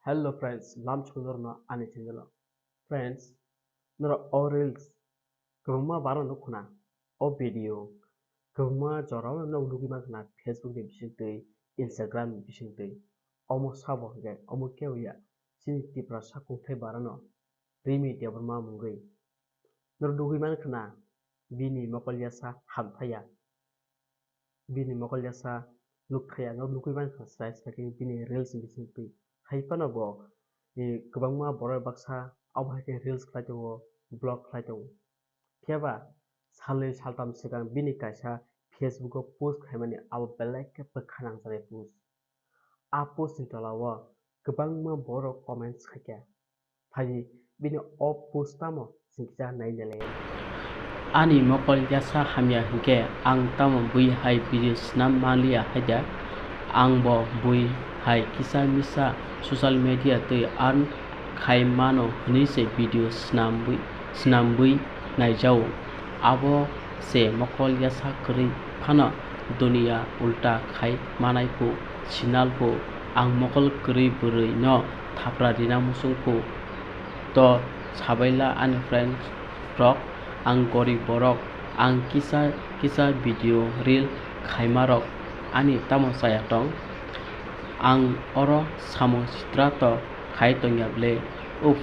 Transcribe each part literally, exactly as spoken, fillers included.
Hello friends, lamchung norno ani channel o. Friends, norok o reels kwbangma baro nuk khna, o video kwbangma jorao no nugwi man khna, Facebook ni bisingtwi, Instagram ni bisingtwi. Omo sabo hwnkhe omo kebo ya, chini Tiprasa kungthai barano Rimi Debbarma mungwi. Norok nugwi man khna, bini mokol yasa hamthaya. Bini mokol yasa nukthaya, norok nugwi man khna srai srai khe bini reels ni bisingtwi. Hai phano bo, eh, kwbangma borok baksa abo hai khe reels khlai tongo, vlog khlai tongo. Phiya ba salnwi saltham swkang bini kaisa Facebook o post khaimani, abo belai khe bwkha nangjaknai post. A post ni tola o kwbangma borok comments khaikha. Phai bini o post tamo chwng kisa nai nai lai. Ani mokol yasa hamya hinkhe ang tamo bui hai video swnam manliya haida? Ang bo bui hai kisa misa social media twi earn khai mano hwnwi se video swnambwi, swnambwi naijao. Abo se mokol yasa kwrwi phano duniya ulta khai manai phu, sinal phu, ang mokol kwrwi bwrwi no thapra rina muchung phu. To sabaila ani friends rok, ang gorib borok, ang kisa kisa video reel khaima rok ani tamo chaya tong? Ang oro samung sitra to khai tongya ble, uff.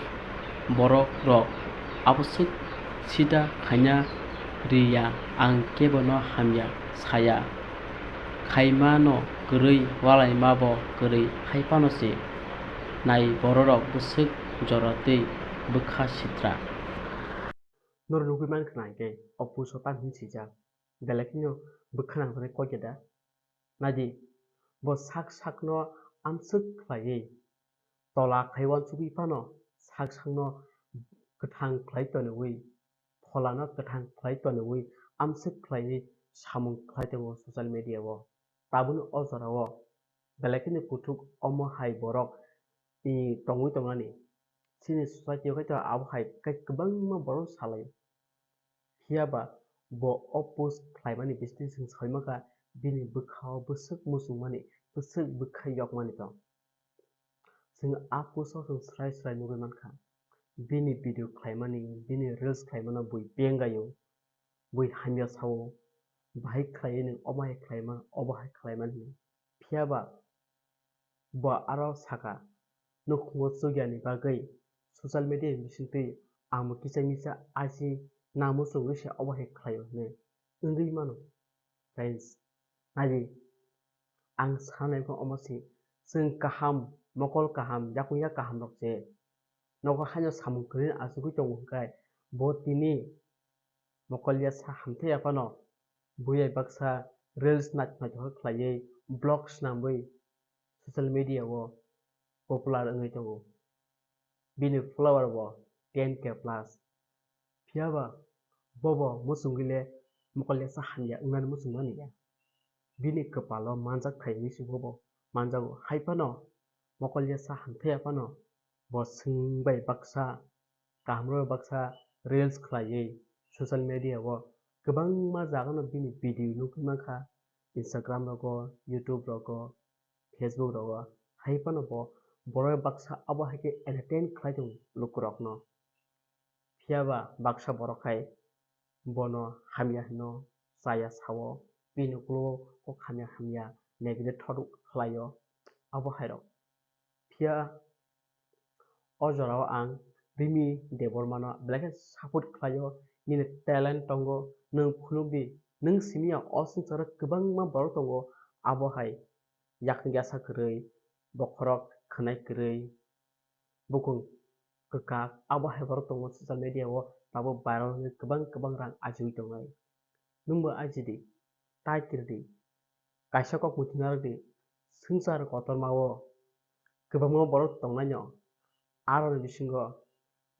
Borok rok aboswk sida khaina riya, ang kebono hamya saya. Khaimano kwrwi, walaimabo kwrwi, hai phano se nai bororok bwswk jora tei bwkha sitra. Norok nugwi man khna hinkhe o post o tamo hwn swijak, belai kheno bwkha nangjaknai kok ya da? Naidi, bo sak sakno amswk khlaiwi tola khai uansugwi phano sak sakno kwthang khlai tonwi, pholano kwthang khlai tonwi amswk khlaiwi samung khlai tongo social media o. Tabukni o jorao belai kheno kuthuk omo hai borok, i, tongwi tongnani. Chini society o khe to abo hai khe kwbangma borok salai. Phiya ba bo o post khlaimani bisingtwi chwng saui mankha bini bwkhao bwswk muchungmani, bwswk bwkha yokmani tong. Chwng a post o chwng srai srai nugwi mankha, bini video khlaimani, bini reels khlaimano bui bengaio, bui hamya sao, bahai khlaiwi nwng omo hai khlaima, obo hai khlaimani hwnwi. Phiya ba bo aro saka, nukhungo chukyani bagwi social media ni bisingtwi ang bo kisa misa aji na muchungwi se obo hai khlaio hwnwi wngwi mano. Friends, naidi, ang sanai khe omo se, chwng kaham, mokol kaham, yakung yak kaham rok se nogo haino samung kwrwi achugwi tongo hwnkhe, bo tini mokol yasa hamthai ya phano bui hai baksa reels naithok naithok khe khlaiwi vlog swnamwi social media o popular wngwi tongo. Bini follower bo ten K plus. Phiya ba bobo muchungwi le mokol yasa hamya wngnani muchungmani ya. Bini kwpalo manjak thai hinwi se bobo manjago. Hai phano mokol yasa hamthai ya phano bo chwng bai baksa, kaham rok bai baksa reels khlaiwi social media o kwbangma jaga no bini video nugwi mankha, Instagram rogo, YouTube rogo, Facebook rogo. Hai phano bo borok baksa abo hai khe entertain khlai tongo lukurokno. Phiya ba baksa borok hai bono hamya hino, chaya sao, bini ulo kok hamya hamya negative thought khlaio, abo hai rok. Phiya o jorao ang Rimi Debbarmano belai khe support khlaio, nini talent tongo, nwng phunukdi, nwng simi ya o swngcharo kwbangma borok tongo, abo hai yakung yasa kwrwi, bokhorok khwnai kwrwi, bukung kwkak, abo hai borok tongo social media o, tabuk viral wngwi kwbang kwbang rang ajiwi tongnai. Nwngbo ajidi, tai kiridi, kaisa kok muitu narwkdi, swngchar kotorma o kwbangma borok tongnaino, aroni bisingo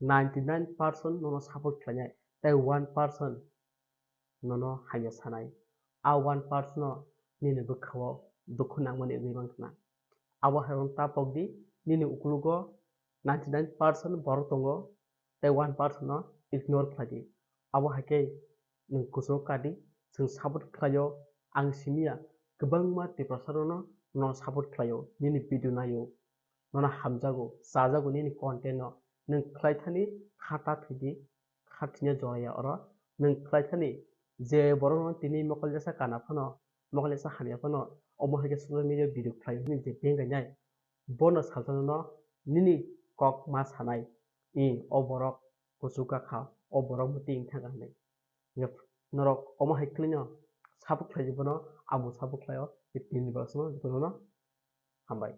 ninety nine percent nono support khlainai, tei one percent nono hamya sanai. A one percent no nini bwkhao dukhu nangmani wngwi mankha. Abo hai wng ta pokdi, nini ukulugo ninety nine percent borok tongo, tei one percent no ignore khlaidi. Abo hai khe nwng kuchugo kadi, chwng support khlaio, ang simi ya kwbangma Tiprasa rokno nono support khlaio, nini video naio. nono hamjago, chajago nini content no. Nwng khlai thani kha ta thwidi, kha thwina jora ya oro. Nwng khlai thani je borok no tini mokol jasa kana phano, mokol jasa hamya phano, omo hai khe social media video khlai hwnwi je beng gainai, bono salsa no nini kok ma sanai, i o borok kuchuk kha, o borok muti wng thang kha hwnwi. Norok omo hai khlai no support khlai di bono, abo support khlai o, tini borok no jotono no hambai.